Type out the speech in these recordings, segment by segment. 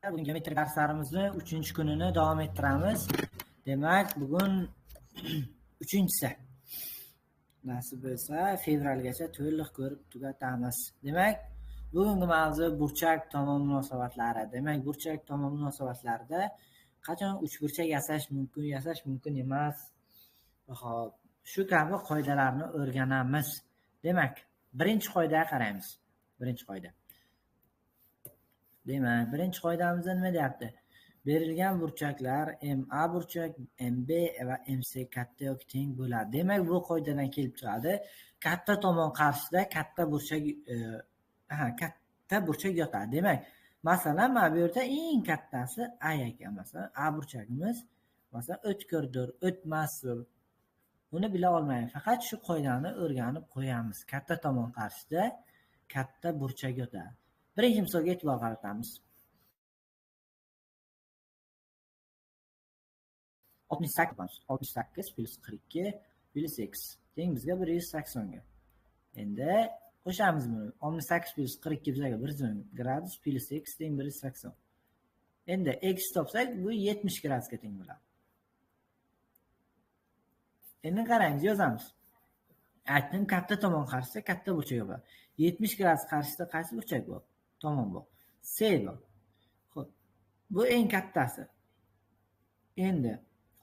Bugun geometriya darslarimizni 3-kunini davom ettiramiz. Demak, bugun 3-chisi. Nasib bo'lsa, fevralgacha to'liq ko'rib tugatamiz. Demak, bugungi mavzu burchak tomon munosabatlari. Demak, burchak tomon munosabatlarida qachon uchburchak yasash mumkin, yasash mumkin emas. Xo'p, shu kabi qoidalarni o'rganamiz. Demak, birinchi qoidaga qaraymiz. Birinchi qoida. Demak, birinchi qoidamizda nima deyapti? Berilgan burchaklar MA burchak, MB va MC katta yoki teng bo'ladi. Demak, bu qoidadan kelib chiqadi. Katta tomon qarshisida katta burchak, katta burchak yotadi. Demak, masalan, mana bu yerda eng kattasi A ekan. Masalan, A burchagimiz masalan o'tkirdir, o'tmasdir. Buni bila olmaymiz. Faqat shu qoidani o'rganib qo'yamiz. Katta tomon qarshisida katta burchak yotadi. Birinchi misolga e'tibor qaratamiz. 68 plus 42 plus x teng bizga 180 ga. Endi qo'shamiz buni. 68 plus 42 bizga 110 gradus plus x teng 180. Endi x topsak, bu 70 gradusga teng bo'ladi. Endi qaraymiz, yozamiz. Aytdim, katta tomon qarshisida katta burchak bor. 70 gradus qarshisida qaysi burchak bor? Tomon bor. C bor. Xo'p, bu eng kattasi. Endi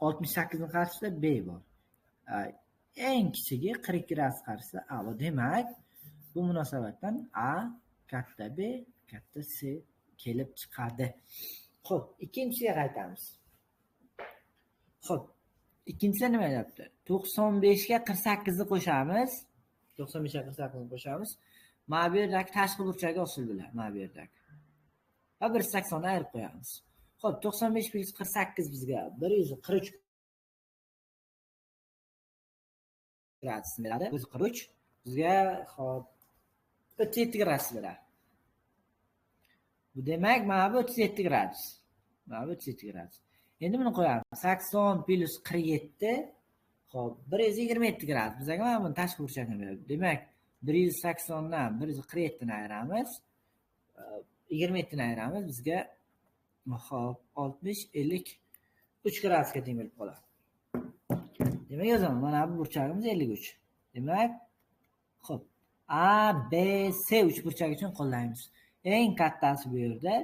68 ning qarshisida B bor. Eng kichigi 42 gradus qarshisida A bor. Demak, bu munosabatdan A katta B katta C kelib chiqadi. Xo'p, ikkinchisiga qaytamiz. Xo'p, ikkinchisi nima deyapti? 95 ga 48 ni qo'shamiz. 95 ga 48 ni qo'shamiz. Mana bu yerdagi tashqi burchagi hosil bo'ladi, mana bu yerdagi. Va 180 ni ayirib qo'yamiz. Xo'p, 95 plus 48 bizga 143 gradus beradi. 143 bizga xo'p 37 gradus beradi. Bu demak, mana bu 37 gradus. Mana bu 37 gradus. Endi buni qo'yamiz. 80 plus 47, xo'p, 127 gradus. Bizga mana buni tashqi burchakni beradi. Demak, 180 dan 147 ni ayiramiz. 27 ni ayiramiz, bizga xo'p 60 53 gradusga teng bo'lib qoladi. Demak, yozaman, mana bu burchagimiz 53. Demak, xo'p, A, B, C uchburchak uchun qo'llaymiz. Eng kattasi bu yerda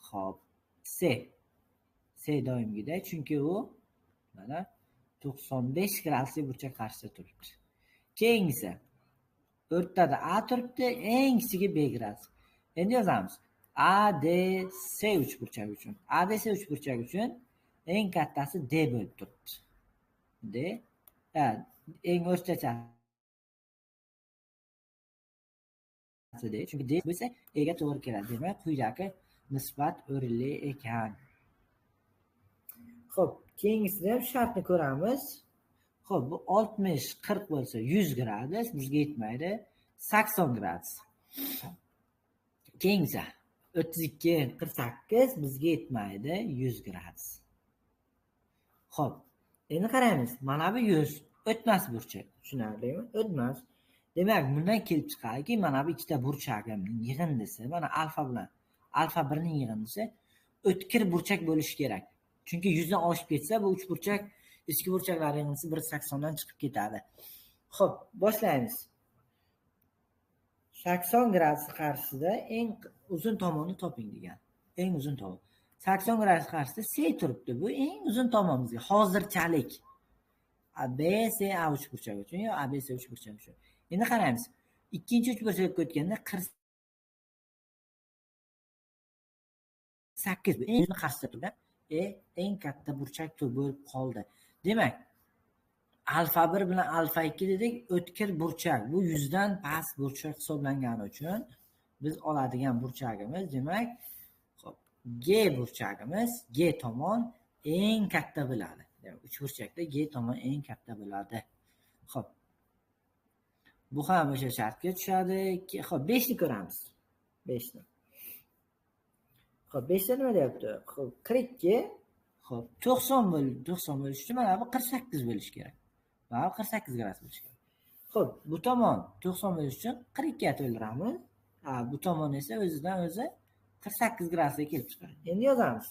xo'p, C. C doimgidek, chunki u mana 95 gradusli burchak qarshisida turibdi. Keyingisi o'rtada A turibdi, eng kichigi B gradus. Endi yozamiz. A, D, C uchburchak uchun. A, D, C uchburchak uchun eng kattasi D bo'lib turibdi. D, eng o'rtachasi D, chunki D bo'lsa E ga to'g'ri keladi. Demak, quyidagi nisbat o'rinli ekan. Xo'p, keyingisida ham shartni ko'ramiz. Xo'p, bu 60 40 bo'lsa 100 gradus bizga yetmaydi, 80 gradus. Keyingisi 32 48 bizga yetmaydi, 100 gradus. Xo'p, endi qaraymiz. Mana bu 100 o'tmas burchak, tushunarlimi? O'tmas. Demak, bundan kelib chiqadiki, mana bu ikkita burchagimning yig'indisi, mana alfa bilan alfa 1 ning yig'indisi o'tkir burchak bo'lishi kerak. Chunki 100 dan oshib ketsa, bu uchburchak ichki burchaklar yig'indisi 180 dan chiqib ketadi. Xo'p, boshlaymiz. 80 gradus qarshisida eng uzun tomonni toping degan. Eng uzun tomon. 80 gradus qarshisida C turibdi. Bu eng uzun tomon bizga hozirchalik. A, B, C, A uchburchak uchun yo A, B, C uchburchak uchun. Endi qaraymiz. Ikkinchi uchburchakka o'tganda 48 bu eng uzun qarshisida turgan. E eng katta burchak bo'lib qoldi. Demak, alfa 1 bilan alfa 2 dedik, o'tkir burchak. Bu 100 dan past burchak hisoblangani uchun biz oladigan burchagimiz, demak, xo'p, G burchagimiz G tomon eng katta bo'ladi. Demak, uchburchakda G tomon eng katta bo'ladi. Xo'p. Bu ham o'sha shartga tushadi. Xo'p, 5 ni ko'ramiz. 5 ni. Xo'p, 5 da nima deyapti? Xo'p, 42, xo'p, 90 bo'l, 90 bo'lishi uchun mana bu 48 bo'lishi kerak. Mana bu 48 gradus bo'lishi kerak. Xo'p, bu tomon 90 bo'lishi uchun 42 ga to'ldiramiz. Bu tomon esa o'zidan o'zi 48 gradusga kelib chiqadi. Endi yozamiz.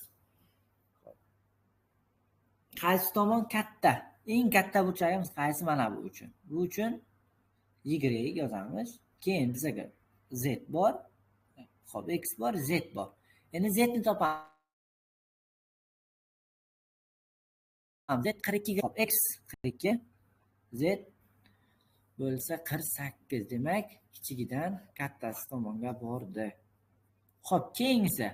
Qaysi tomon katta? Eng katta burchagimiz qaysi mana bu uchun? Bu uchun Y yozamiz. Keyin bizga Z bor. Xo'p, X bor, Z bor. Endi Z ni topamiz. Z 42, xo'p, X 42, Z bo'lsa 48. Demak, kichigidan kattasi tomonga bordi. Xo'p, keyingisi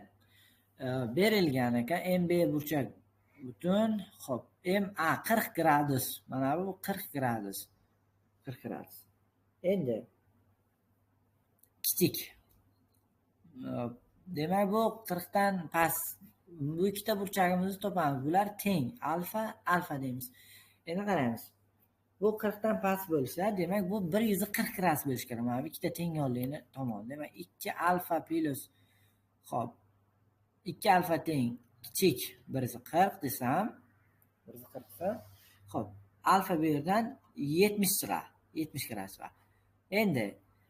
berilgan ekan MB burchak butun, xo'p, MA 40 gradus. Mana bu 40 gradus. 40 gradus. Endi kichik. Demak, bu 40 dan past. Bu ikkita burchagimizni topamiz. Bular teng. Alfa, alfa deymiz. Endi qaraymiz. Bu 40 dan past bo'lsa, demak bu 140 gradus bo'lishi kerak. Mana bu ikkita teng yonlikni tomoni. Demak, 2 alfa plus, xo'p, 2 alfa teng kichik 140 desam, 140 desam, xo'p, alfa bu yerdan 70 chiqadi. 70 gradus chiqadi. Endi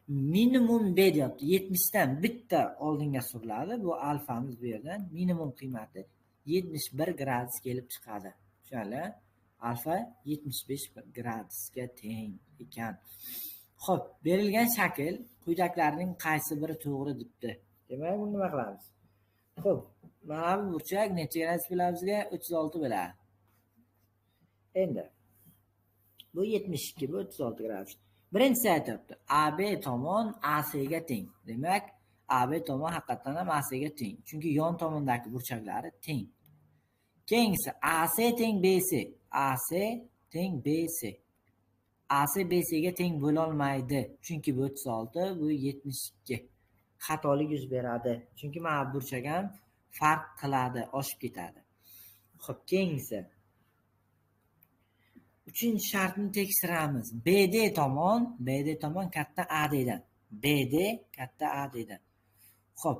minimum B deyapti. 70 dan bitta oldinga suriladi. Bu alfamiz bu yerdan minimum qiymati 71 gradus kelib chiqadi. Tushunarli? Alfa 75 gradusga teng ekan. Xo'p, berilgan shakl quyidagilarning qaysi biri to'g'ri debdi. Demak, buni nima qilamiz? Xo'p, mana bu burchak necha gradus bo'ladi bizga? 36 bo'ladi. Endi bu 72, bu 36 gradus. Birinchisi aytyapti, AB tomon AC ga teng. Demak, AB tomon haqiqatan ham AC ga teng. Chunki yon tomondagi burchaklari teng. Keyingisi AC teng BC. AC teng BC. AC BC ga teng bo'la olmaydi. Chunki bu 36, bu 72. Xatolik yuz beradi. Chunki mana bu burchak ham farq qiladi, oshib ketadi. Xo'p, keyingisi. Uchinchi shartni tekshiramiz. BD tomon katta AD dan. BD katta AD dan. Xo'p,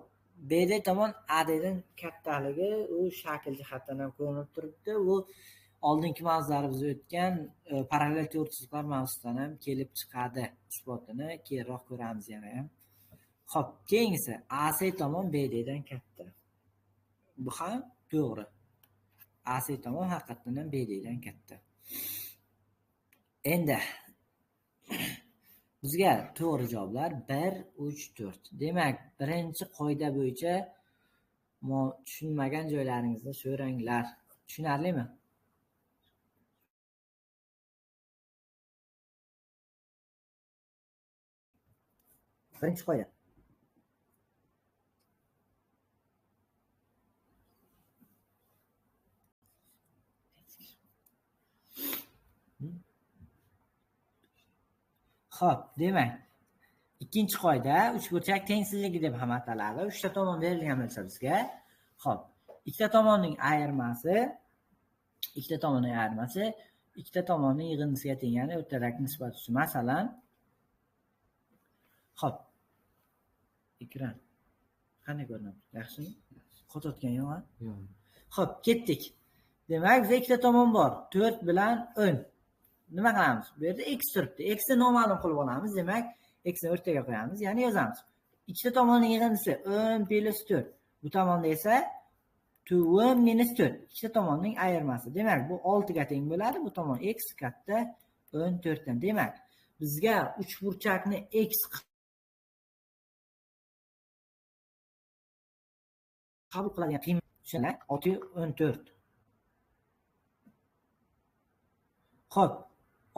BD tomon AD dan kattaligi u shakl jihatdan ham ko'rinib turibdi. U oldingi mavzularimiz o'tgan parallel to'rt chiziqlar mavzusidan ham kelib chiqadi. Isbotini keyinroq ko'ramiz yana ham. Xo'p, keyingisi AC tomon BD dan katta. Bu ham to'g'ri. AC tomon haqiqatan ham BD dan katta. Endi bizga to'g'ri javoblar 1, 3, 4. Demak, birinchi qoida bo'yicha tushunmagan joylaringizni so'ranglar. Tushunarlimi? Birinchi qoida. Xo'p, demak, ikkinchi qoida uchburchak tengsizligi deb ham ataladi. Uchta tomon berilgan bo'lsa bizga, xo'p, ikkita tomonning ayirmasi, ikkita tomonning yig'indisiga teng, ya'ni o'rtadagi nisbat uchun. Masalan, xo'p, ekran qanday ko'rinadi? Yaxshimi? Qotayotgan yo'q-a? Yo'q. Xo'p, ketdik. Demak, bizda ikkita tomon bor. 4 bilan 10. Nima qilamiz? Bu yerda x turibdi. X ni noma'lum qilib olamiz. Demak, x ni o'rtaga qo'yamiz, ya'ni yozamiz. Ikkita tomonning yig'indisi 10 plus 4. Bu tomonda esa 10 minus 4. Ikkita tomonning ayirmasi. Demak, bu 6 ga teng bo'ladi. Bu tomon x katta 14 dan. Demak, bizga uchburchakni x qabul qiladigan qiymat tushunarli 614. Xo'p,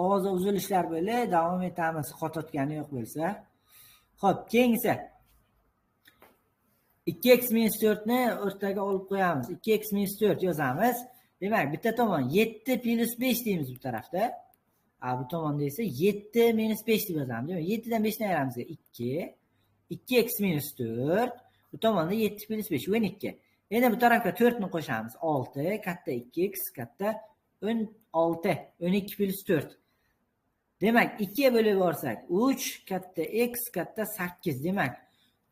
ovoz uzilishlar bo'ldi, davom etamiz, qotayotgani yo'q bo'lsa. Xo'p, keyingisi 2x minus 4 ni o'rtaga olib qo'yamiz. 2x minus 4 yozamiz. Demak, bitta tomon 7 plus 5 deymiz bu tarafda. Bu tomonda esa 7 minus 5 deb yozamiz. Demak, 7 dan 5 ni ayiramiz 2. 2x minus 4. Bu tomonda 7 plus 5 12. Endi bu tarafga 4 ni qo'shamiz. 6 katta 2x katta 16. 12 plus 4. Demak, 2 ga bo'lib borsak 3 katta x katta 8. Demak,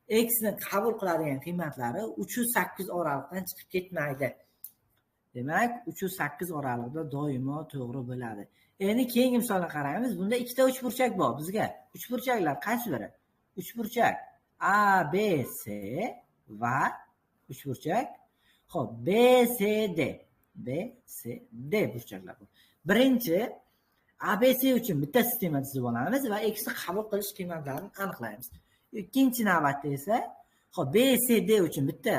x ni qabul qiladigan qiymatlari 3 va 8 oraliqdan chiqib ketmaydi. Demak, 3 va 8 oralig'ida doimo to'g'ri bo'ladi. Endi keyingi misolga qaraymiz. Bunda ikkita uchburchak bor bizga. Uchburchaklar qaysi biri? Uchburchak A, B, C va Uchburchak. Xo'p, BCD. BCD burchaklar bu. Birinchi ABC uchun bitta sistema tuzib olamiz va x ni qabul qilish qiymatlarini aniqlaymiz. Ikkinchi navbatda esa, xo'p, BCD uchun bitta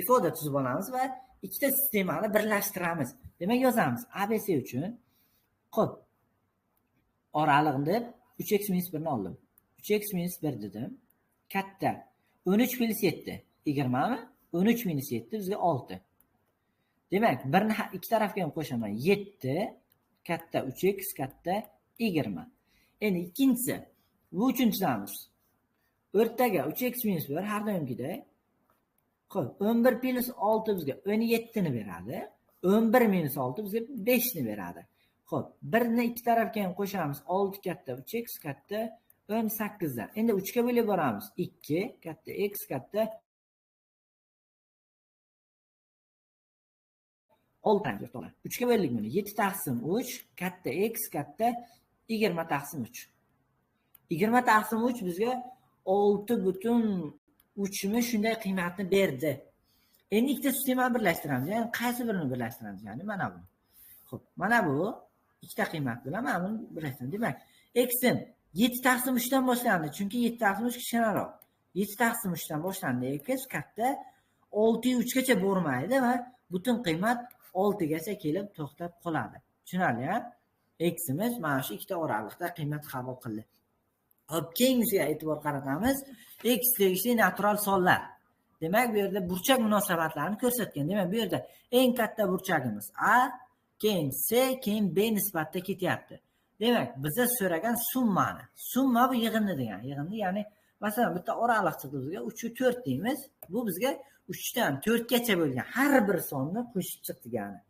ifoda tuzib olamiz va ikkita sistemani birlashtiramiz. Demak, yozamiz ABC uchun. Xo'p, oraliq deb 3x - 1 ni oldim. 3x - 1 dedim. Katta 13 + 7 20 mi? 13 - 7 bizga 6. Demak, 1 ni ikki tarafga ham qo'shaman. 7 katta 3x katta 20. Endi ikkinchisi, bu uchun chizamiz. O'rtaga 3x - 1 har doimgidek. Xo'p, 11 + 6 bizga 17 ni beradi. 11 - 6 bizga 5 ni beradi. Xo'p, 1 ni ikki tarafga ham qo'shamiz. 6 katta 3x katta 18 dan. Endi 3 ga bo'lib boramiz. 2 katta x katta 6. 3 ga bo'ldik buni. 7 taqsim 3 katta x katta 20 taqsim 3. 20 taqsim 3 bizga 6.3 mi shunday qiymatni berdi. Endi ikkita sistemani birlashtiramiz. Ya'ni qaysi birini birlashtiramiz? Ya'ni mana buni. Xo'p, mana bu ikkita qiymat bilan mana buni birlashtiramiz. Demak, x im 7 taqsim 3 dan boshlandi, chunki 7 taqsim 3 kichkinaroq. 7 taqsim 3 dan boshlandi. X katta 6.3 gacha bormaydi va butun qiymat 6 gacha kelib to'xtab qoladi. Tushunarli-a? Ximiz mana shu ikkita oraliqda qiymat qabul qildi. Xo'p, keyingisiga e'tibor qaratamiz. X tegishli natural sonlar. Demak, bu yerda burchak munosabatlarini ko'rsatgan. Demak, bu yerda eng katta burchagimiz A, keyin C, keyin B nisbatda ketyapti. Demak, biza so'ragan summani. Summa bu yig'indi degani. Yig'indi, ya'ni masalan bitta oraliq chiqdi bizga 3 va 4 deymiz. Bu bizga 3 dan 4 gacha bo'lgan har bir sonni qo'shib chiq degani.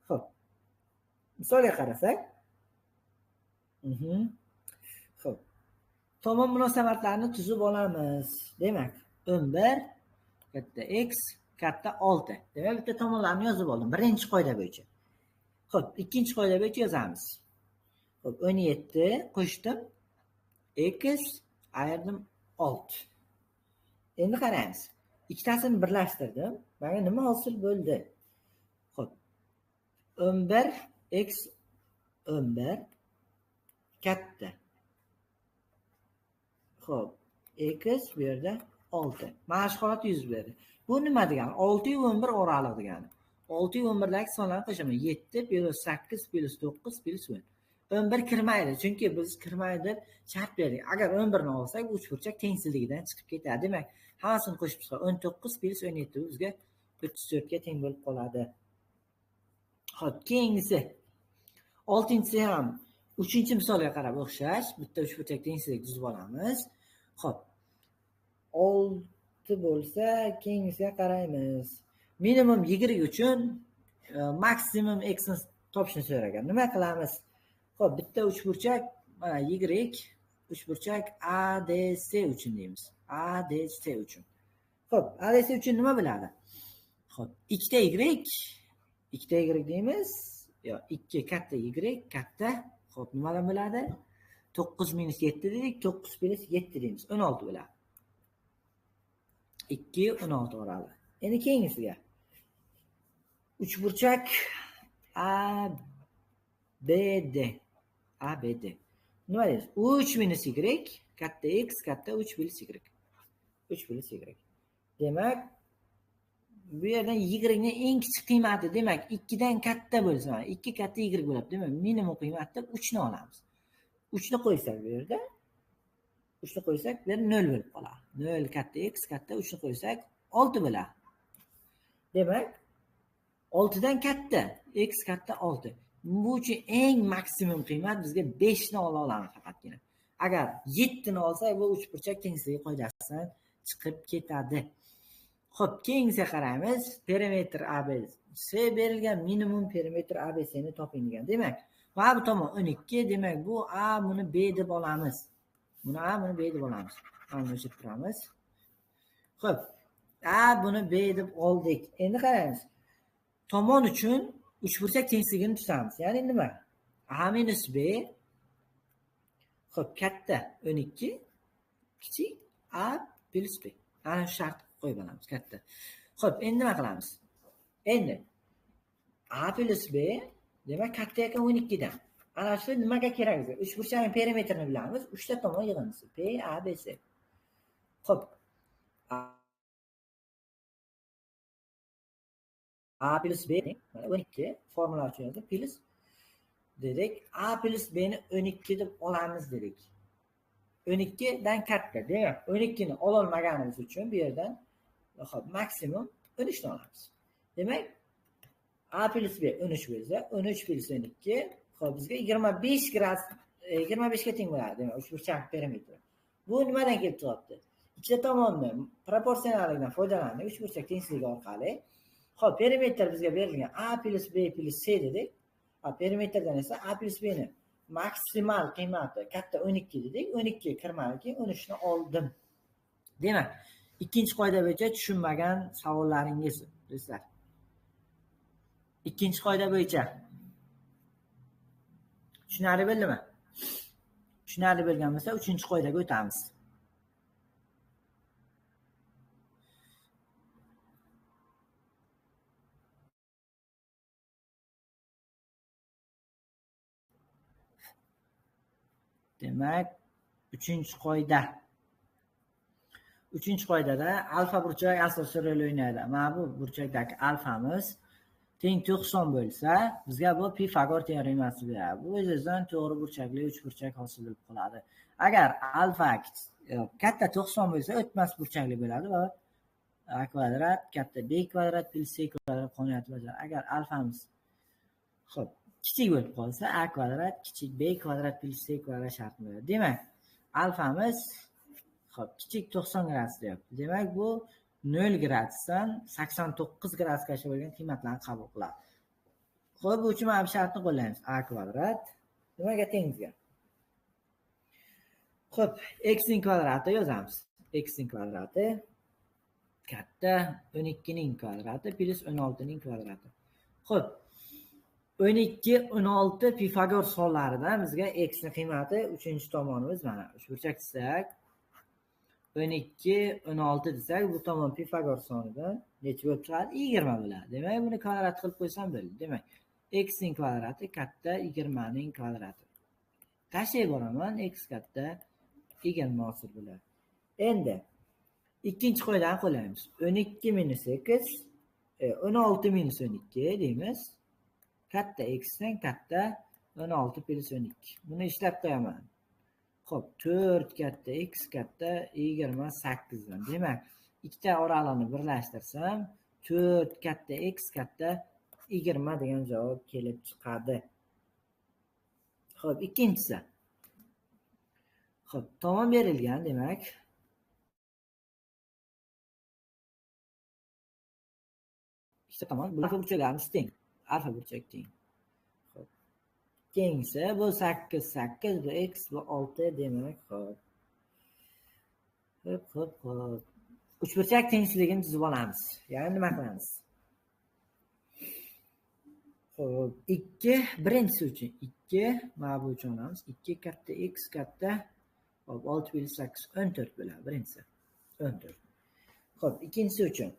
Xo'p. Misolga qarasak. Xo'p. Tomon munosabatlarini tuzib olamiz. Demak, 11 katta x katta 6. Demak, bitta tomonlarni yozib oldim. Birinchi qoida bo'yicha. Xo'p, ikkinchi qoida bo'yicha yozamiz. Xo'p, 17 qo'shdim. X ayirdim 6. Endi qaraymiz. Ikkitasini birlashtirdim. Menga nima hosil bo'ldi? Xo'p. 11 x 11 katta. Xo'p, x bu yerda 6. Mana shu holat yuz berdi. Bu nima degani? 6 va 11 oraliq degani. 6 va 11 dagi sonlarni qo'shaman. 7 + 8 + 9 + 10. 11 kirmaydi, chunki biz kirmaydi deb shart berdik. Agar 11 ni olsak, bu uchburchak tengsizligidan chiqib ketadi. Demak, hammasini qo'shib chiqadi. 19 + 17 bizga 34 ga teng bo'lib qoladi. Xo'p, keyingisi. 6-chisi ham 3-misolga qarab o'xshash. Bitta uchburchak tengsizlik tuzib olamiz. Xo'p. 6 bo'lsa, keyingisiga qaraymiz. Minimum y uchun maksimum x ni topishni so'ragan. Nima qilamiz? Xo'p, bitta uchburchak mana y uchburchak ADC uchun deymiz. ADC uchun. Xo'p, ADC uchun nima biladi? Xo'p, ikkita y, ikkita y deymiz. Yo, 2 katta y katta. Xo'p, nimadan biladi? 9 - 7 dedik, 9 + 7 deymiz. 16 bo'ladi. 2 16 orali. Endi keyingisiga. Uchburchak ABD. ABD. Nima deymiz? 3 - y katta x katta 3 + y. 3 + y. Demak, bu yerdan y ning eng kichik qiymati, demak, 2 dan katta bo'lsa, 2 katta y bo'ladi. Demak, minimum qiymat deb 3 ni olamiz. 3 ni qo'ysak bu yerda, 3 ni qo'ysak, bu yerda 0 bo'lib qoladi. 0 katta x katta 3 ni qo'ysak 6 bo'ladi. Demak, 6 dan katta x katta 6. Bu uchun eng maksimum qiymat bizga 5 ni ola olamiz faqatgina. Agar 7 ni olsak, bu uchburchak tengsizligi qoidasidan chiqib ketadi. Xo'p, keyingisiga qaraymiz. Perimetr ABC berilgan, minimum perimetr ABC ni toping degan. Demak, mana bu tomon 12, demak bu A, buni B deb olamiz. Buni A, buni B deb olamiz. Mana o'chirib turamiz. Xo'p, A buni B deb oldik. Endi qaraymiz. Tomon uchun uchburchak tengsizligini tuzamiz. Ya'ni nima? A - B xo'p, katta 12 kichik A + B. Ana shu shart qo'yib olamiz katta. Xo'p, endi nima qilamiz? Endi A plus B demak katta yoki 12 dan. Ana shu nimaga kerak bizga? Uchburchakning perimetrini bilamiz. 3 ta tomon yig'indisi P A B C. Xo'p. A plus B mana 12 formula uchun yozdik. Plus dedik. A plus B ni 12 deb olamiz dedik. 12 dan katta. Demak, 12 ni ola olmaganimiz uchun bu yerdan xo'p, maksimum 13 ni olamiz. Demak, A plus B 13 bo'lsa, 13 plus 12, xo'p, bizga 25 gradus 25 ga teng bo'ladi. Demak, uchburchak perimetri. Bu nimadan kelib chiqyapti? Ikkita tomonni proporsionallikdan foydalandik, uchburchak tengsizligi orqali. Xo'p, perimetr bizga berilgan A plus B plus C dedik. A perimetrdan esa A plus B ni maksimal qiymati katta 12 dedik. 12 kirmadi, keyin 13 ni oldim. Demak, ikkinchi qoida bo'yicha tushunmagan savollaringiz do'stlar. Ikkinchi qoida bo'yicha tushunarli bo'ldimi? Tushunarli bo'lgan bo'lsa, uchinchi qoidaga o'tamiz. Demak, uchinchi qoida. Uchinchi qoidada alfa burchak asosiy rol o'ynaydi. Mana bu burchakdagi alfamiz teng 90 bo'lsa, bizga bu Pifagor teoremasi beradi. Bu o'z-o'zidan to'g'ri burchakli uchburchak hosil bo'lib qoladi. Agar alfa katta 90 bo'lsa, o'tmas burchakli bo'ladi va a kvadrat katta b kvadrat plus c kvadrat qonuniyati bajaradi. Agar alfamiz xo'p kichik bo'lib qolsa, a kvadrat kichik b kvadrat plus c kvadrat sharti bo'ladi. Demak, alfamiz xo'p kichik 90 gradus deyapti. Demak, bu 0 gradusdan 89 gradusgacha bo'lgan qiymatlarni qabul qiladi. Xo'p, bu uchun mana bu shartni qo'llaymiz. A kvadrat nimaga teng bizga? Xo'p, x ning kvadrati yozamiz. X ning kvadrati katta 12 ning kvadrati plus 16 ning kvadrati. Xo'p, 12, 16 Pifagor sonlaridan bizga x ning qiymati 3-tomonimiz mana uchburchak chizsak 12, 16 desak, bu tomon Pifagor sonidan necha bo'lib chiqadi? 20 bo'ladi. Demak, buni kvadrat qilib qo'ysam bo'ldi. Demak, x ning kvadrati katta 20 ning kvadrati. Tashlay boraman, x katta 20 hosil bo'ladi. Endi ikkinchi qoidani qo'llaymiz. 12 minus x, 16 minus 12 deymiz. Katta x dan katta 16 plus 12. Buni ishlab qo'yaman. Xo'p, 4 katta x katta 28 dan. Demak, ikkita oraliqni birlashtirsam, 4 katta x katta 20 degan javob kelib chiqadi. Xo'p, ikkinchisi. Xo'p, tomon berilgan, demak. Ikkita tomon, bu burchaklarimiz teng. Alfa burchak teng. Xo'p. Keyingisi bu 8, 8, bu x, bu 6 demak, xo'p. Xo'p. Uchburchak tengsizligini tuzib olamiz. Ya'ni nima qilamiz? Xo'p, 2 birinchisi uchun 2, mana bu uchun olamiz. 2 katta x katta, xo'p, 6 plus 8 14 bo'ladi birinchisi. 14. Xo'p, ikkinchisi uchun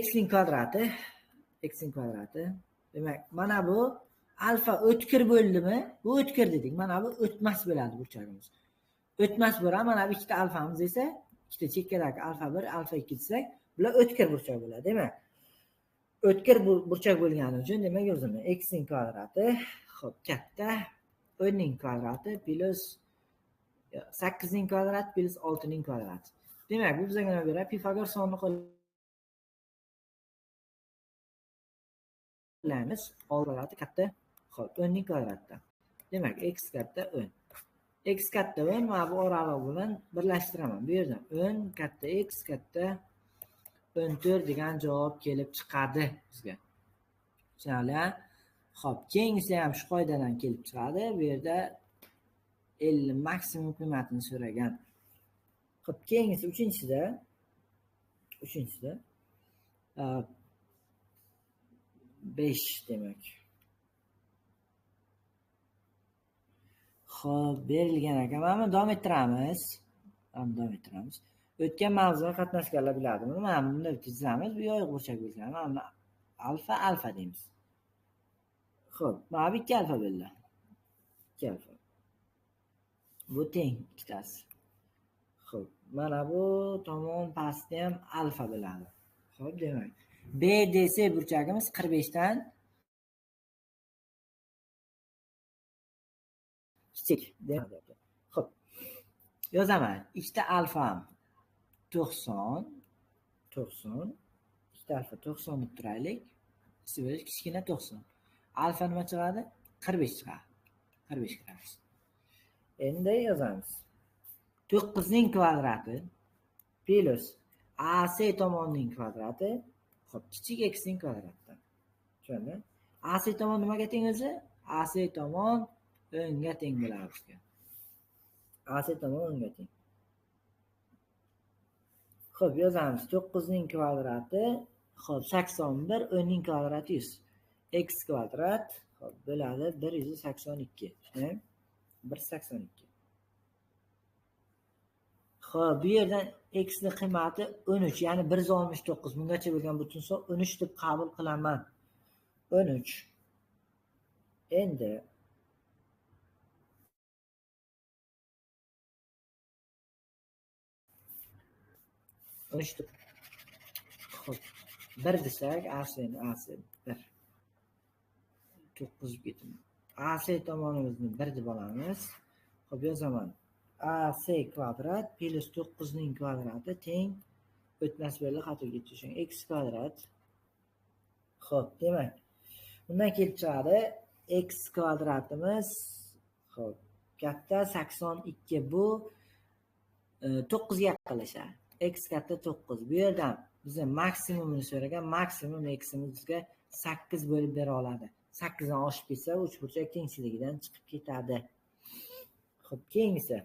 x ning kvadrati, x ning kvadrati. Demak, mana bu alfa o'tkir bo'ldimi? Bu o'tkir dedik. Mana bu o'tmas bo'ladi burchagimiz. O'tmas bo'ladi. Mana bu ikkita alfamiz esa, ikkita chekkadagi alfa 1, alfa 2 desak, bular o'tkir burchak bo'ladi. Demak, o'tkir burchak bo'lgani uchun demak yozaman x ning kvadrati, xo'p, katta 10 ning kvadrati plus 8 ning kvadrati plus 6 ning kvadrati. Demak, bu bizga nima beradi? Pifagor sonini qo'llaymiz. 6 kvadrati katta, xo'p, 10 ning kvadratidan. Demak, x katta 10. X katta 10 mana bu oraliq bilan birlashtiraman. Bu yerdan 10 katta x katta 14 degan javob kelib chiqadi bizga. Tushunarli? Xo'p, keyingisi ham shu qoidadan kelib chiqadi. Bu yerda 50 maksimum qiymatini so'ragan. Xo'p, keyingisi uchinchisida 5 demak. Xo'p, berilgan ekan. Mana buni davom ettiramiz. O'tgan mavzuga qatnashganlar biladi. Buni mana bunda chizamiz, bu yoyiq burchak bo'lgan. Mana buni alfa alfa deymiz. Xo'p, mana bu 2 alfa bo'ldi. 2 alfa. Bu teng ikkitasi. Xo'p, mana bu tomon pastda ham alfa bo'ladi. Xo'p, demak, BDC burchagimiz 45 dan kichik demak. Xo'p. Yozaman. Ikkita alfam 90, 90, ikkita alfa 90 deb turaylik. Kichkina 90. Alfa nima chiqadi? 45 chiqadi. 45 gradus. Endi yozamiz. 9 ning kvadrati plus AC tomonining kvadrati, xo'p, kichik x ning kvadratidan. Tushundingmi? AC tomon nimaga teng o'zi? AC tomon 10 ga teng bo'ladi bizga. AC tomon 10 ga teng. Xo'p, yozamiz. 9 ning kvadrati, xo'p, 81, 10 ning kvadrati 100. X kvadrat, xo'p, bo'ladi 182. 182. Xo'p, bu yerdan x ning qiymati 13, ya'ni 169. Bungacha bo'lgan butun son 13 deb qabul qilaman. 13. Endi deb, xo'p, 1 desak, AC ni AC 1. 9 ketdi. AC tomonimizni 1 deb olamiz. Xo'p, yozaman. AC kvadrat plus 9 ning kvadrati teng o'tmas bo'ldi, xatoga tushing. X kvadrat. Xo'p, demak, bundan kelib chiqadi x kvadratimiz, xo'p, katta 82, bu 9 ga yaqinlashadi. X katta 9. Bu yerdan biza maksimumini so'ragan, maksimum x'imiz bizga 8 bo'lib bera oladi. 8 dan oshib ketsa, uchburchak tengsizligidan chiqib ketadi. Xo'p, keyingisi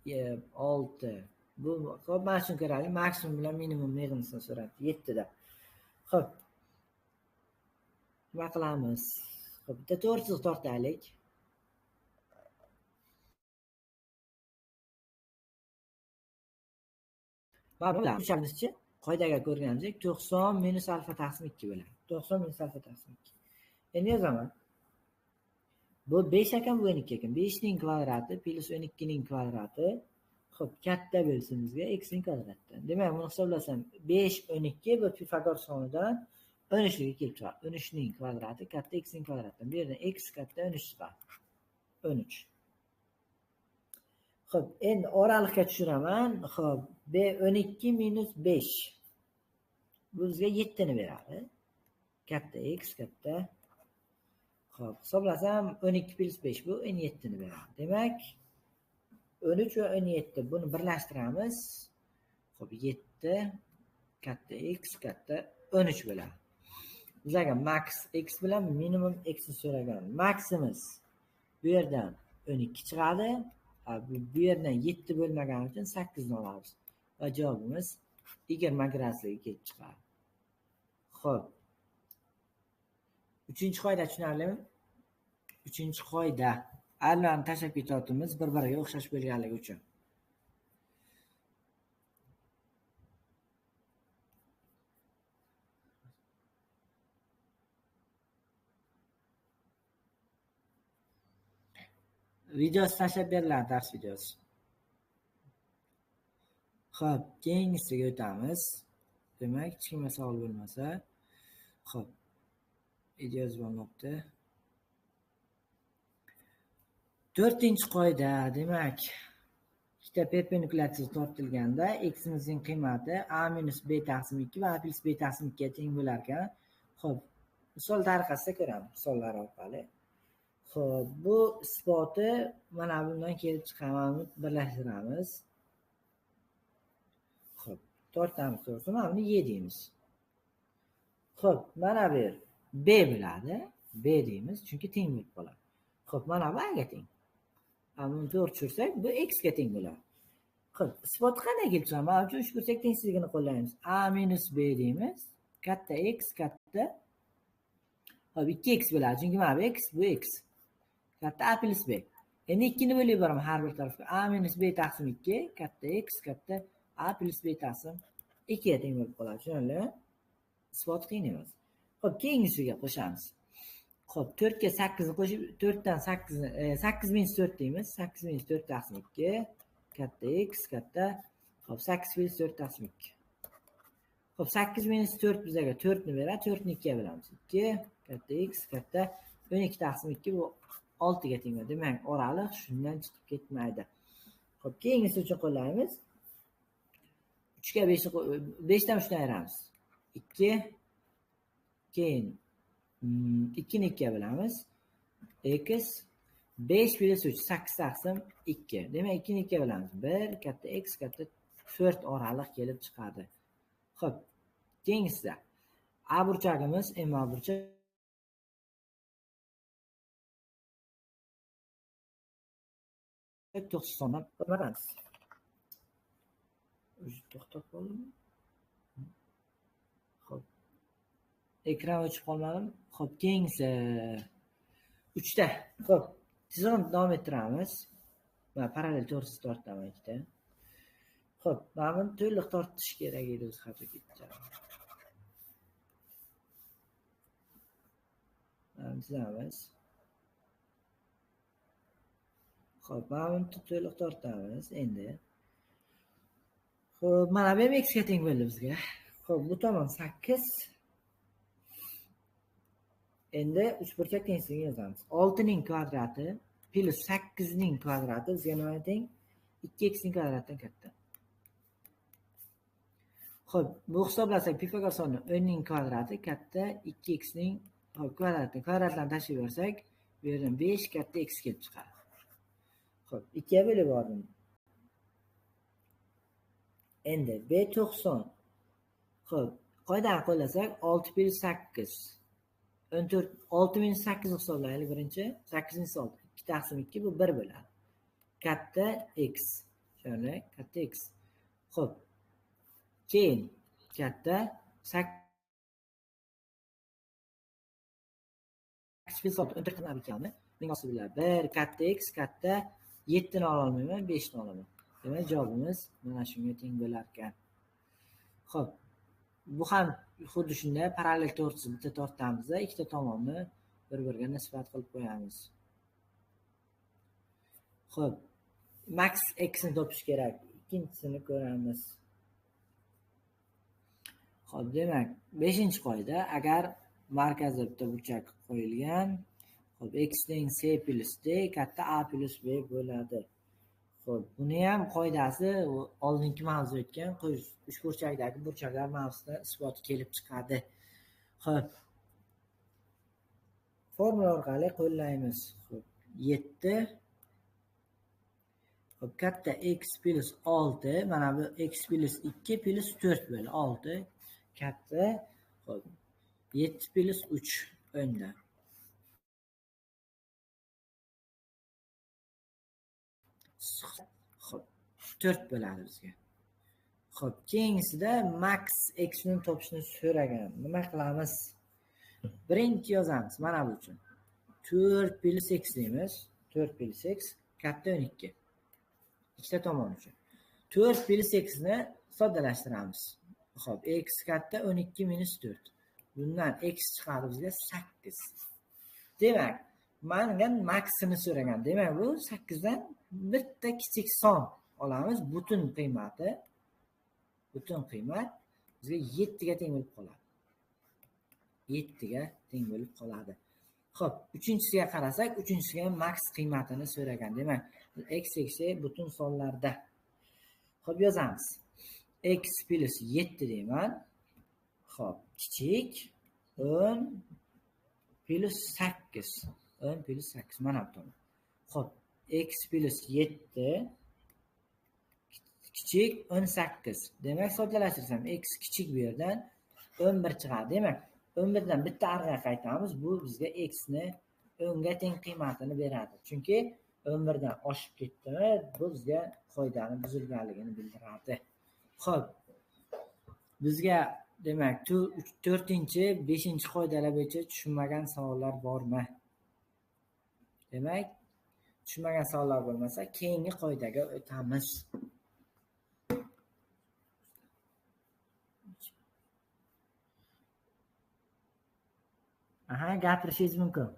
6. Bu xo'p, mana shuni ko'raylik. Maksimum bilan minimum yig'indisini so'rabdi. 7 da. Xo'p. Nima qilamiz? Xo'p, bitta to'rt chiziq tortaylik. Mana bu burchagimizchi qoidaga ko'rganimizdek 90 minus alfa taqsim 2 bo'ladi. 90 minus alfa taqsim 2. Endi yozaman. Bu 5 ekan, bu 12 ekan. 5 ning kvadrati plus 12 ning kvadrati, xo'p, katta bo'lsin bizga x ning kvadratidan. Demak, buni hisoblasam 5 12 bu Pifagor sonidan 13 ga kelib chiqadi. 13 ning kvadrati katta x ning kvadratidan. Bu yerdan x katta 13 chiqadi. 13. Xo'p, endi oraliqqa tushiraman. Xo'p, 12 minus 5. Bu bizga 7 ni beradi. Katta x katta. Xo'p, hisoblasam 12 plus 5 bu 17 ni beradi. Demak, 13 va 17 buni birlashtiramiz. Xo'p, 7 katta x katta 13 bo'ladi. Bizlarga max x bilan minimum x ni so'ragan. Maximiz bu yerdan 12 chiqadi. Bu yerdan 7 bo'lmagani uchun 8 ni olamiz. Va javobimiz 20 gradusga kelib chiqadi. Xo'p. Uchinchi qoida tushunarlimi? Uchinchi qoida. Allarni tashlab ketayotimiz bir-biriga o'xshash bo'lganligi uchun. Videosi tashlab beriladi, dars videosi. Xo'p, keyingisiga o'tamiz. Demak, hech kimga savol bo'lmasa, xo'p, video yozib. To'rtinchi qoida, demak, ikkita perpendikulyar chiziq tortilganda x'imizning qiymati a minus b taqsim 2 va a plus b taqsim 2 ga teng bo'lar ekan. Xo'p, misol tariqasida ko'ramiz, misollar orqali. Xo'p, bu isboti mana bundan kelib chiqadi, birlashtiramiz. Xo'p, tortamiz, to'g'risi, mana buni y deymiz. Xo'p, mana bu yer b bo'ladi, b deymiz, chunki teng bo'lib qoladi. Xo'p, mana bu a ga teng. Buni to'g'ri tushirsak, bu x ga teng bo'ladi. Xo'p, isbot qanday kelib chiqadi? Mana uchun uchburchak tengsizligini qo'llaymiz. A minus b deymiz, katta x katta. Xo'p, 2x bo'ladi, chunki mana bu x, bu x. Katta a plus b. Endi 2 ni bo'lib boraman har bir tarafga. A minus b taqsim 2 katta x katta a plus b taqsim 2 ga teng bo'lib qoladi. Tushunarlimi? Isbot qiyin emas. Xo'p, keyingisiga qo'shamiz. Xo'p, 4 ga 8 ni qo'shib 4 dan 8 ni 8 minus 4 deymiz. 8 minus 4 taqsim 2 katta x katta xo'p 8 plus 4 taqsim 2. Xo'p, 8 minus 4 bizga 4 ni beradi. 4 ni 2 ga bo'lamiz. 2 katta x katta 12 taqsim 2 bu 6 ga teng bo'ladi. Demak, oraliq shundan chiqib ketmaydi. Xo'p, keyingisi uchun qo'llaymiz. 3 ga 5 ni 5 dan 3 ni ayiramiz. 2 keyin 2 ni 2 ga bo'lamiz. X 5 plus 3 8 taqsim 2. Demak, 2 ni 2 ga bo'lamiz. 1 katta x katta 4 oraliq kelib chiqadi. Xo'p, keyingisida A burchagimiz M A burchak 90dan ko'ramiz. O'zi to'xtab qoldimi? Xo'p. Ekran o'chib qolmadim. Xo'p, keyingisi 3 ta. Xo'p, tizimni davom ettiramiz. Mana parallel to'g'risi tortaman ikkita. Xo'p, mana buni to'liq tortish kerak edi, o'zi xato ketdi. Mana chizamiz. Xo'p, mana buni to'liq tortamiz endi. Xo'p, mana bu ham x ga teng bo'ldi bizga. Xo'p, bu tomon 8. Endi uchburchak tengsizligini yozamiz. 6 ning kvadrati plus 8 ning kvadrati bizga nimaga teng? 2x ning kvadratidan katta. Xo'p, bu hisoblasak Pifagor soni 10 ning kvadrati katta 2x ning kvadrati. Kvadratlarni tashlab yuborsak, bu yerdan 5 katta x kelib chiqadi. Xo'p, 2 ga bo'lib yubordim. Endi b 90. Xo'p, qoidani qo'llasak 6 plus 8. 14 6 minus 8 hisoblaylik birinchi. 8 minus 6 2 taqsim 2 bu 1 bo'ladi. Katta x. Shuni katta x. Xo'p. Keyin katta 8 plus 6 14 qilib ekanmi? Ming osti bo'ladi. 1 katta x katta 7 ni ola olmayman, 5 ni olaman. Demak, javobimiz mana shunga teng bo'lar ekan. Xo'p, bu ham xuddi shunday parallel to'rtsi bitta tortamiz, ikkita tomonni bir-biriga nisbat qilib qo'yamiz. Xo'p, max x ni topish kerak. Ikkinchisini ko'ramiz. Xo'p, demak, 5-qoida, agar markazda bitta burchak qo'yilgan, xo'p, x teng c plus d katta a plus b bo'ladi. Xo'p, buni ham qoidasi oldingi mavzu o'tgan uchburchakdagi burchaklar mavzusida isbot kelib chiqadi. Xo'p, formula orqali qo'llaymiz. Xo'p, 7 xo'p, katta x plus 6, mana bu x plus 2 plus 4 bo'ladi. 6 katta, xo'p, 7 plus 3 o'nda. Xo'p, 4 bo'ladi bizga. Xo'p, keyingisida max x ni topishni so'ragan. Nima qilamiz? Birinchi yozamiz mana bu uchun. 4 plus x deymiz. 4 plus x katta 12. Ikkita tomon uchun. 4 plus x ni soddalashtiramiz. Xo'p, x katta 12 minus 4. Bundan x chiqadi bizga 8. Demak, menga maksini so'ragan. Demak, bu 8 dan bitta kichik son olamiz. Butun qiymati, butun qiymat bizga 7 ga teng bo'lib qoladi. 7 ga teng bo'lib qoladi. Xo'p, uchinchisiga qarasak, uchinchisiga ham max qiymatini so'ragan. Demak, x x butun sonlarda. Xo'p, yozamiz. X plus 7 deyman. Xo'p, kichik 10 plus 8. 10 plus 8 mana bu tomon. Xo'p, x plus 7 kichik 18. Demak, soddalashtirsam x kichik bu yerdan 11 chiqadi. Demak, 11 dan bitta orqaga qaytamiz. Bu bizga x ni 10 ga teng qiymatini beradi. Chunki 11 dan oshib ketdimi, bu bizga qoidani buzilganligini bildiradi. Xo'p, bizga demak 4-chi, 5-qoidalar bo'yicha tushunmagan savollar bormi? Demak, Tushunmagan savollar bo'lmasa, keyingi qoidaga o'tamiz. Aha, gapirishingiz mumkin.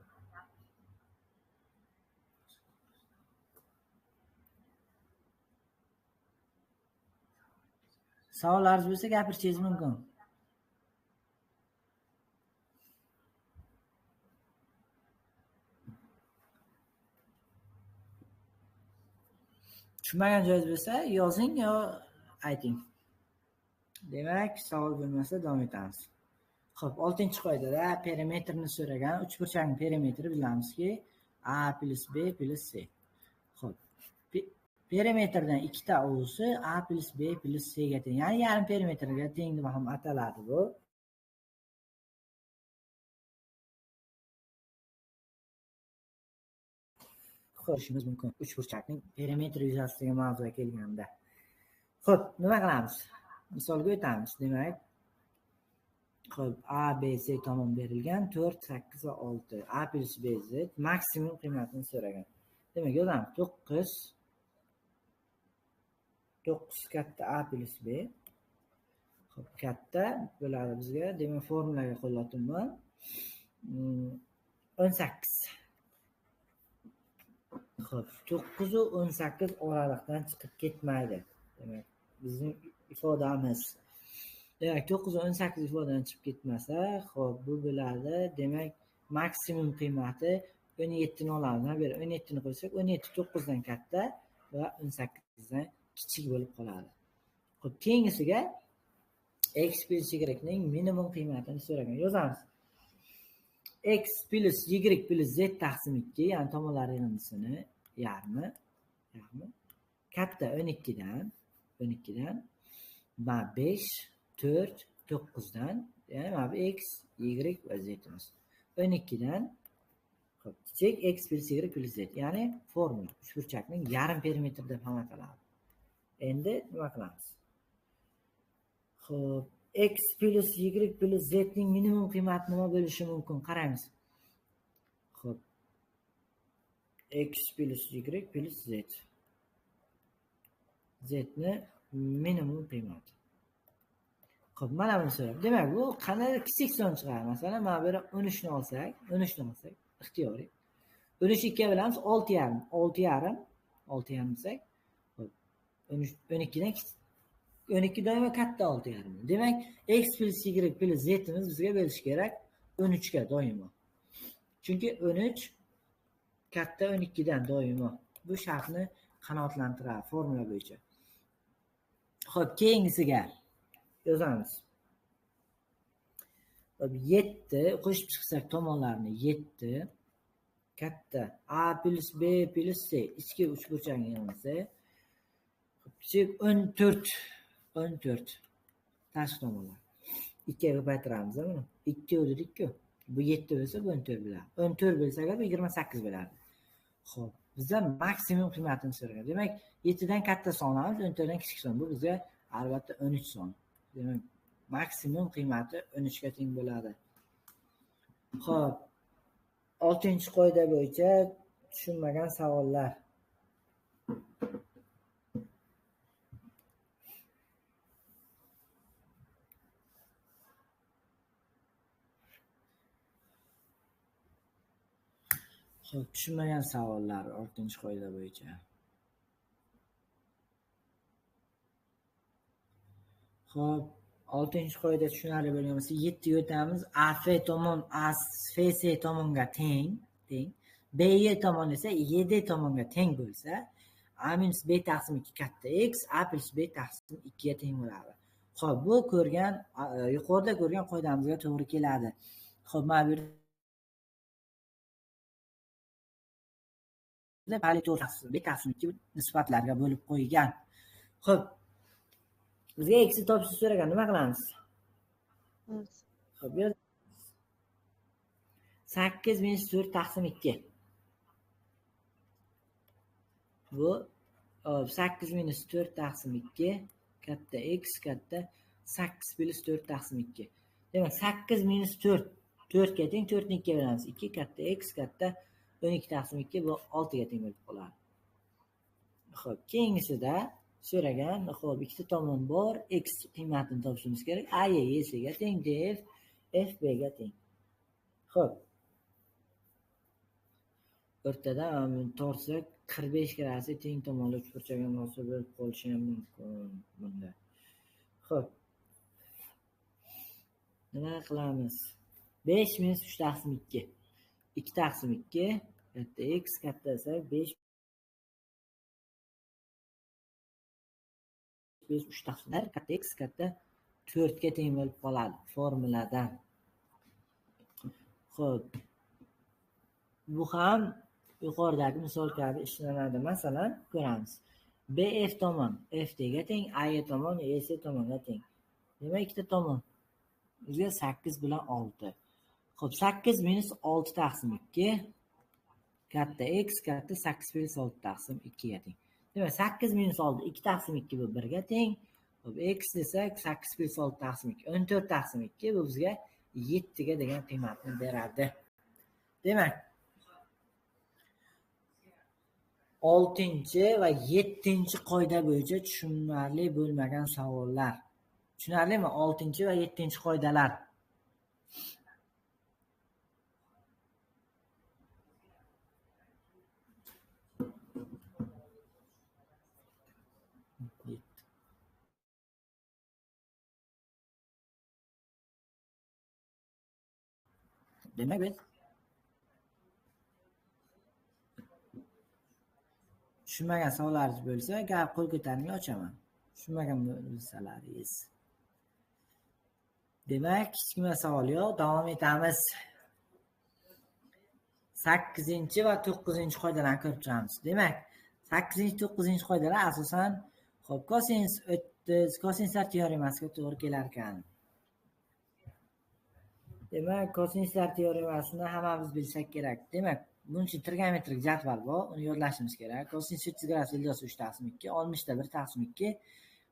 Savollaringiz bo'lsa gapirishingiz mumkin. Tushunmagan joyingiz bo'lsa, yozing yo ayting. Demak, savol bo'lmasa davom etamiz. Xo'p, 6-qoidada perimetrni so'ragan. Uchburchakning perimetri bilamizki, A plus B plus C. Xo'p, perimetrdan ikkita usi A plus B plus C ga teng, ya'ni yarim perimetrga teng deb ham ataladi bu. Ko'rishimiz mumkin uchburchakning perimetri yuzasidagi mavzuga kelganda. Xo'p, nima qilamiz? Misolga o'tamiz. Demak, xo'p, A, B, C tomon berilgan 4, 8 va 6. A plus B Z maksimum qiymatini so'ragan. Demak, yozamiz 9 9 katta A plus B. Xo'p, katta bo'ladi bizga. Demak, formulaga qo'llatyapman. 18. Xo'p, 9 va 18 oraliqdan chiqib ketmaydi. Demak, bizning ifodamiz. Demak, 9 va 18 ifodadan chiqib ketmasa, xo'p, bu bo'ladi. Demak, maksimum qiymati 17 ni olamiz. Mana bu yerga 17 ni qo'ysak, 17 9 dan katta va 18 dan kichik bo'lib qoladi. Xo'p, keyingisiga x plus y ning minimum qiymatini so'ragan. Yozamiz. X plus y plus z taqsim 2, ya'ni tomonlar yig'indisini yarmi katta 12 dan 5, 4, 9 dan, ya'ni mana bu x, y va z imiz. 12 dan xo'p, kichik x plus y plus z, ya'ni formula uchburchakning yarim perimetri deb ham ataladi. Endi nima qilamiz? Xo'p, x plus y plus z ning minimum qiymati nima bo'lishi mumkin? Qaraymiz. Xo'p. X plus y plus z. Z ni minimum qiymati. Xo'p, mana buni so'rab. Demak, bu qanday kichik son chiqadi? Masalan, mana bu yerda 13 ni olsak, 13 ni olsak, ixtiyoriy. 13 2 ga bo'lamiz, 6,5, 6,5, 6,5 desak, xo'p, 12 dan kichik. 12 doimo katta 6,5. Demak, x plus y plus z imiz bizga bo'lishi kerak 13 ga doimo. Chunki 13 katta 12 dan doimo. Bu shartni qanoatlantiradi formula bo'yicha. Xo'p, keyingisiga yozamiz. Xo'p, 7 qo'shib chiqsak tomonlarni 7 katta A plus B plus C ichki uchburchakning yig'indisi. Xo'p, kichik 14 14 tashqi tomonlar. 2 ga ko'paytiramiz buni. 2 o'ldirdik-ku. Bu 7 bo'lsa, bu 14 bo'ladi. 14 bo'lsa agar bu 28 bo'lardi. Xo'p, bizda maksimum qiymatini so'ragan. Demak, 7 dan katta son olamiz, 14 dan kichik son. Bu bizga albatta 13 son. Demak, maksimum qiymati 13 ga teng bo'ladi. Xo'p, 6-qoida bo'yicha tushunmagan savollar. Xo'p, tushunmagan savollar 6-qoida bo'yicha. Xo'p, 6-qoida tushunarli bo'lgan bo'lsa, 7 ga o'tamiz. AF tomon FC tomonga teng. BE tomon esa YD tomonga teng bo'lsa, A minus B taqsim 2 katta x, A plus B taqsim 2 ga teng bo'ladi. Xo'p, bu ko'rgan yuqorida ko'rgan qoidamizga to'g'ri keladi. Xo'p, mana bu yerda B taqsim 2 nisbatlarga bo'lib qo'ygan. Xo'p, bizga x ni topishni so'ragan, nima qilamiz? Xo'p, 8 minus 4 taqsim 2. Bu 8 minus 4 taqsim 2 katta x katta 8 plus 4 taqsim 2. Demak, 8 minus 4 4 ga teng, 4 ni 2 ga bo'lamiz. 2 katta x katta 12 taqsim 2 bu 6 ga teng bo'lib qoladi. Xo'p, keyingisida so'ragan, xo'p, ikkita tomon bor, x qiymatini topishimiz kerak. A Y C ga teng, D F F B ga teng. Xo'p. O'rtadan tortsak 45 gradusga teng tomonli uchburchakka hosil bo'lib qolishi ham mumkin bunda. Xo'p. Nima qilamiz? 5 minus 3 taqsim 2. 2 taqsim 2 katta x katta desak 5 5 3 taqsim 1 katta x katta 4 ga teng bo'lib qoladi formuladan. Xo'p. Bu ham yuqoridagi misol kabi ishlanadi. Masalan, ko'ramiz. BF tomon FD ga teng, AE tomon EC tomonga teng. Demak, ikkita tomon bizga 8 bilan 6. Xo'p, 8 minus 6 taqsim 2 katta x katta 8 minus 6 taqsim 2 ga teng. Demak, 8 minus 6 2 taqsim 2 bu 1 ga teng. Xo'p, x desak 8 minus 6 taqsim 2 14 taqsim 2 bu bizga 7 ga degan qiymatni beradi. Demak, 6 va 7 qoida bo'yicha tushunarli bo'lmagan savollar. Tushunarlimi? 6 va 7 qoidalar. Demak, biz tushunmagan savollaringiz bo'lsa, gap qo'l ko'taring, ochaman. Tushunmagan bo'lsalaringiz. Demak, hech kimda savol yo'q, davom etamiz. 8 va 9 qoidalarni ko'rib chiqamiz. Demak, 8 9 qoidalar asosan xo'p, kosinus 30, kosinuslar teoremasiga to'g'ri kelar ekan. Demak, kosinuslar teoremasini hammamiz bilsak kerak. Demak, buning uchun trigonometrik jadval bor, uni yodlashimiz kerak. Kosinus 30 gradus ildosi 3 taqsim 2, 60 da 1 taqsim 2,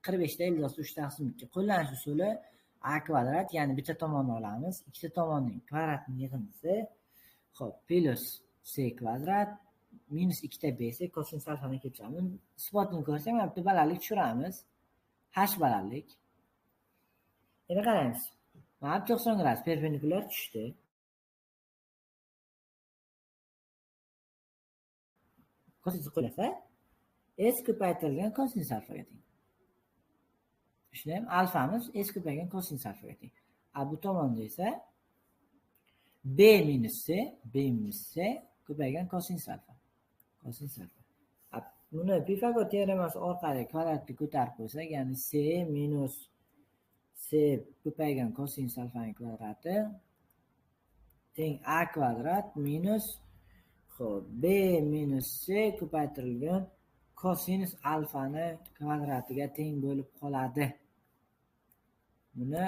45 da ildosi 3 taqsim 2. Qo'llanish usuli a kvadrat, ya'ni bitta tomonni olamiz, ikkita tomonning kvadratining yig'indisi, xo'p, plus c kvadrat minus 2 ta b c kosinus alfani kelib chiqadi. Buni isbotini ko'rsak, mana bitta balandlik tushiramiz. H balandlik. Endi qaraymiz. Mana 90 gradus perpendikulyar tushdi. Kosinus qo'llasa, s ko'paytirilgan kosinus alfaga teng. Shundaymi? Alfamiz s ko'paygan kosinus alfaga teng. A bu tomonda esa b minus c, b minus c ko'paygan kosinus alfa. Kosinus alfa. Buni Pifagor teoremasi orqali kvadratni ko'tarib qo'ysak, ya'ni c minus c ko'paygan kosinus alfaning kvadrati teng a kvadrat minus xo'p, b minus c ko'paytirilgan kosinus alfani kvadratiga teng bo'lib qoladi. Buni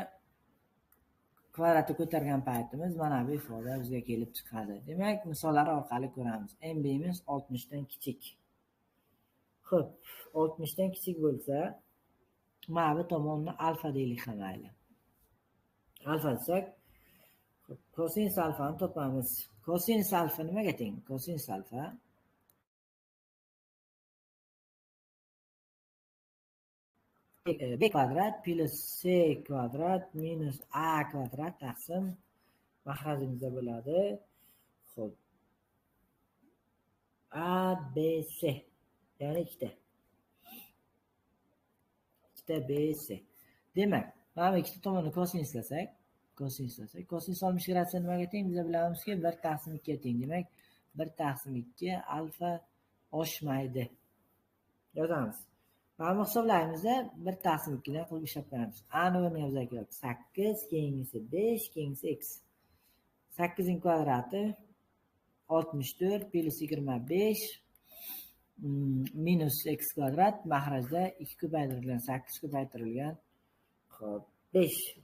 kvadratni ko'targan paytimiz mana bu ifoda bizga kelib chiqadi. Demak, misollar orqali ko'ramiz. MB'miz 60 dan kichik. Xo'p, 60 dan kichik bo'lsa, mana bu tomonni alfa deylik ham mayli. Alfa desak, kosinus alfani topamiz. Kosinus alfa nimaga teng? Kosinus alfa b kvadrat plus c kvadrat minus a kvadrat taqsim mahrajimizda bo'ladi. Xo'p. A, B, C. Ya'ni ikkita. Ikkita B, C. Demak, mana bu ikkita tomonni kosinuslasak, kosinus 60 gradusga nimaga teng? Biz bilamizki 1 taqsim 2 ga teng. Demak, 1 taqsim 2 alfa oshmaydi. Yozamiz. Mana bu hisoblarimizda 1 taqsim 2 dan qilib ishlab qo'yamiz. A ni o'rniga bizga keladi 8, keyingisi 5, keyingisi x. 8 ning kvadrati 64 plus 25 minus x kvadrat mahrajda 2 ko'paytirilgan 8 ko'paytirilgan xo'p 5.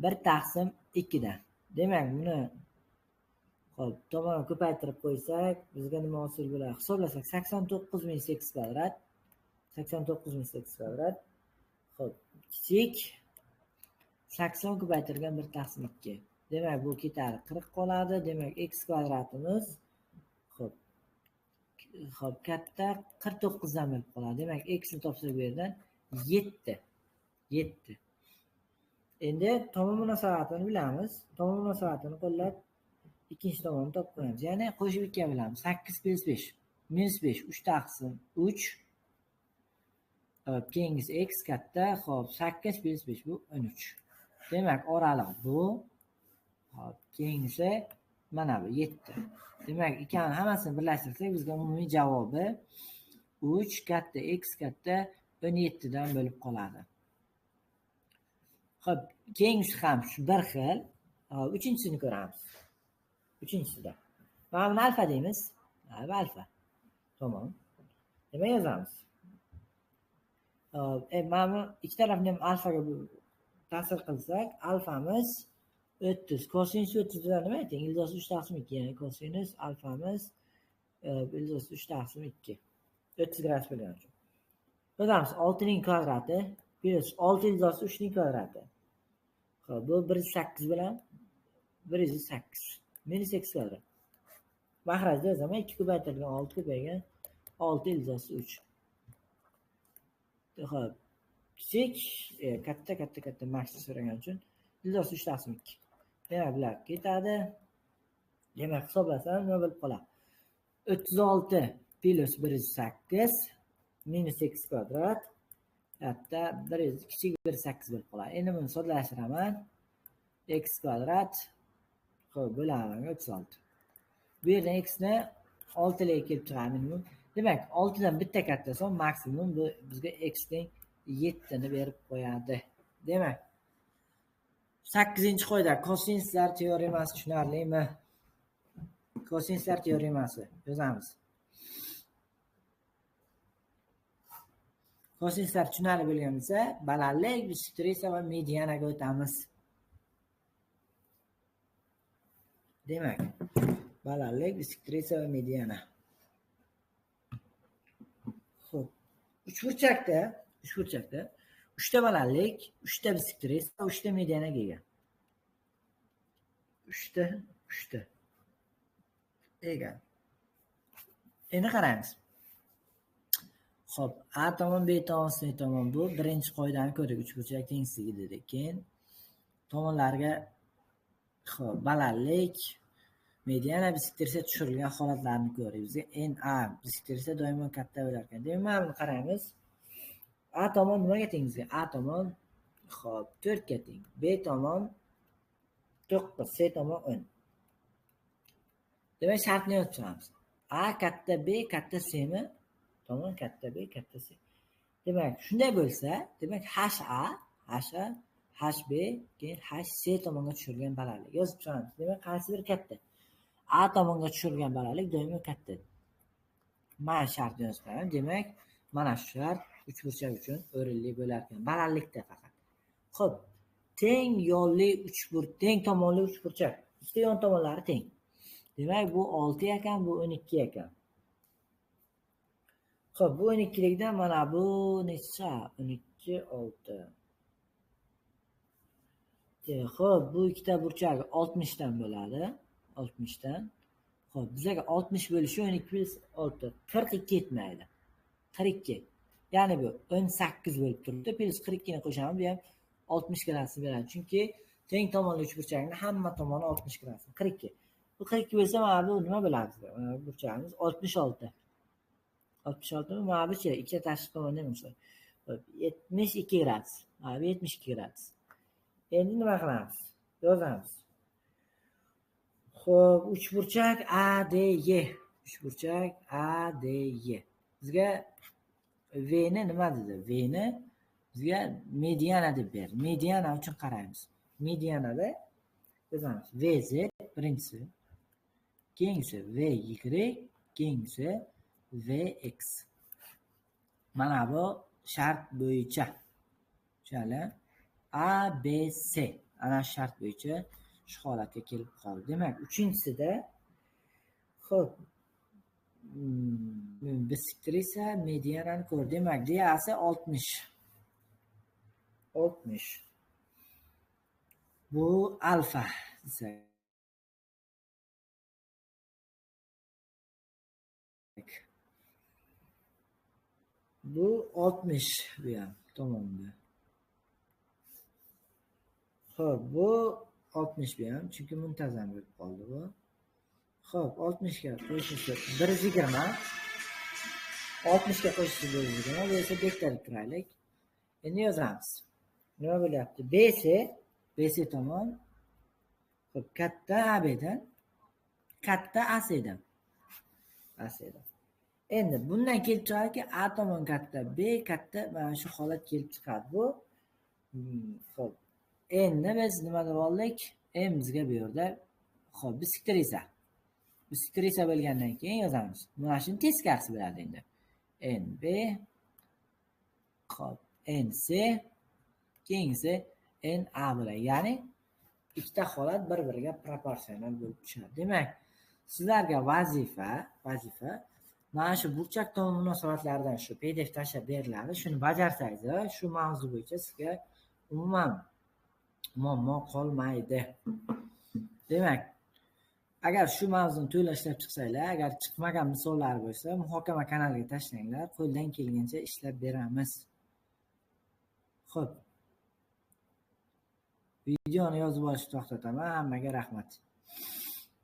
1 taqsim 2 dan. Demak, buni xo'p, tomonni ko'paytirib qo'ysak, bizga nima hosil bo'ladi? Hisoblasak 89 minus x kvadrat, 89 minus x kvadrat, xo'p, kichik 80 ko'paytirilgan 1 taqsim 2. Demak, bu ketadi 40 qoladi. Demak, x kvadratimiz xo'p, katta 49 dan bo'lib qoladi. Demak, x ni topsak bu yerdan 7. 7. Endi tomon munosabatini bilamiz. Tomon munosabatini qo'llab ikkinchi tomonni topib qo'yamiz. Ya'ni qo'shib 2 ga bilamiz. 8 + 5 minus 5 3 taqsim 3. Xo'p, keyingisi x katta, xo'p, 8 + 5 bu 13. Demak, oraliq bu. Xo'p, keyingisi mana bu 7. Demak, ikkani hammasini birlashtirsak bizga umumiy javobi 3 katta x katta 17 dan bo'lib qoladi. Xo'p, keyingisi ham shu bir xil. Xo'p, uchinchisini ko'ramiz. Uchinchisida. Mana buni alfa deymiz. Alfa. Tamom. Nima yozamiz? Xo'p, mana bu ikki tarafni ham alfaga ta'sir qilsak, alfamiz 30. Kosinus 30 bilan nima teng? Ildiz 3 taqsim 2, ya'ni kosinus alfamiz ildiz 3 taqsim 2. 30 gradus bo'lgani uchun. Yozamiz 6 ning kvadrati plus 6 ildiz 3 ning kvadrati. Xo'p, bu 108 bilan 108 minus x kvadrat. Mahrajda yozaman 2 ko'paytirilgan 6 ko'paygan 6 ildiz 3. Xo'p, kichik katta katta katta max so'ragan uchun ildiz 3 taqsim 2. Demak, bular ketadi. Demak, hisoblasam nima bo'lib qoladi? 36 plus 108 minus x kvadrat katta 1 kichik 108 bo'lib qoladi. Endi buni soddashtiraman. X kvadrat xo'p, bo'laman 36. Bu yerdan x ni 6 ga kelib chiqadi minimum. Demak, 6 dan bitta katta son maksimum bu bizga x ning 7 ni berib qo'yadi. Demak, 8-qoida kosinuslar teoremasi tushunarlimi? Kosinuslar teoremasi yozamiz. Kosinuslar tushunarli bo'lgan bo'lsa, balandlik, bissektrisa va medianaga o'tamiz. Demak, balandlik, bissektrisa va mediana. Xo'p, uchburchakda 3 ta balandlik, 3 ta bissektrisa, 3 ta medianaga ega. 3 ta ega. Endi qaraymiz. Xo'p, A tomon, B tomon, C tomon bu birinchi qoidani ko'rdik, uchburchak tengsligi dedik. Keyin tomonlarga xo'p, balandlik, mediana, bissektrisa tushirilgan holatlarni ko'rdik. Bizga NA bissektrisa doimo katta bo'lar ekan. Demak, mana buni qaraymiz. A tomon nimaga teng bizga? A tomon xo'p, 4 ga teng. B tomon 9, C tomon 10. Demak, shartni yozib chiqamiz. A katta B katta C mi? Tomon katta B katta C. Demak, shunday bo'lsa, demak HA, HA, HB, keyin HC tomonga tushirilgan balandlik yozib chiqamiz. Demak, qaysi biri katta? A tomonga tushirilgan balandlik doimo katta. Mana shartni yozib qo'yamiz. Demak, mana shu shart uchburchak uchun o'rinli bo'lar ekan. Balandlikda faqat. Xo'p, teng yonli teng tomonli uchburchak. Ikkita yon tomonlari teng. Demak, bu 6 ekan, bu 12 ekan. Xo'p, bu 12 likdan mana bu necha? 12 6. Xo'p, bu ikkita burchak 60 dan bo'ladi. 60 dan. Xo'p, bizga 60 bo'lishi 12 plus 6 42 yetmaydi. 42. Ya'ni bu 18 bo'lib turibdi. Plus 42 ni qo'shamiz, bu ham 60 gradusni beradi. Chunki teng tomonli uchburchakning hamma tomoni 60 gradus. 42. Bu 42 bo'lsa, mana bu nima bo'ladi? Mana bu burchagimiz 66. 66 mi? Mana bu ikkita tashqi tomonni ham misol. 72 gradus. Mana bu 72 gradus. Endi nima qilamiz? Yozamiz. Xo'p, uchburchak ADE. Uchburchak ADE. Bizga V ni nima dedi? V ni bizga mediana deb berdi. Mediana uchun qaraymiz. Medianada yozamiz. VZ birinchisi, keyingisi VY, keyingisi VX. Mana bu shart bo'yicha. Tushunarli? A, B, C. Ana shart bo'yicha shu holatga kelib qoldi. Demak, uchinchisida xo'p, bissektrisa medianani ko'r. Demak, DAsi 60. 60. Bu alfa. desak. Bu 60 bu ham tomonda. Xo'p, bu 60 bu ham, chunki muntazam bo'lib qoldi bu. Xo'p, 60 ga qo'shnisi 120. 60 ga qo'shnisi 120, bu esa bekitib turaylik. Endi yozamiz. Nima bo'lyapti? BC tomon xo'p, katta ABdan, katta ACdan. ACdan. Endi bundan kelib chiqadiki, A tomon katta, B katta, mana shu holat kelib chiqadi bu. Xo'p. Endi biz nima deb oldik? M bizga bu yerda xo'p, bisektrisa. Bisektrisa bo'lgandan keyin yozamiz. Mana shuni teskarisi bo'ladi endi. NB xo'p, NC keyingisi NA bo'ladi. Ya'ni ikkita holat bir-biriga proporsional bo'lib tushadi. Demak, sizlarga vazifa mana shu burchak tomon munosabatlaridan shu PDF tashlab beriladi. Shuni bajarsangiz, shu mavzu bo'yicha sizga umuman muammo qolmaydi. Demak, agar shu mavzuni to'liq ishlab chiqsanglar, agar chiqmagan misollar bo'lsa, muhokama kanaliga tashlanglar, qo'ldan kelgancha ishlab beramiz. Xo'p. Videoni yozib olishni to'xtataman. Hammaga rahmat.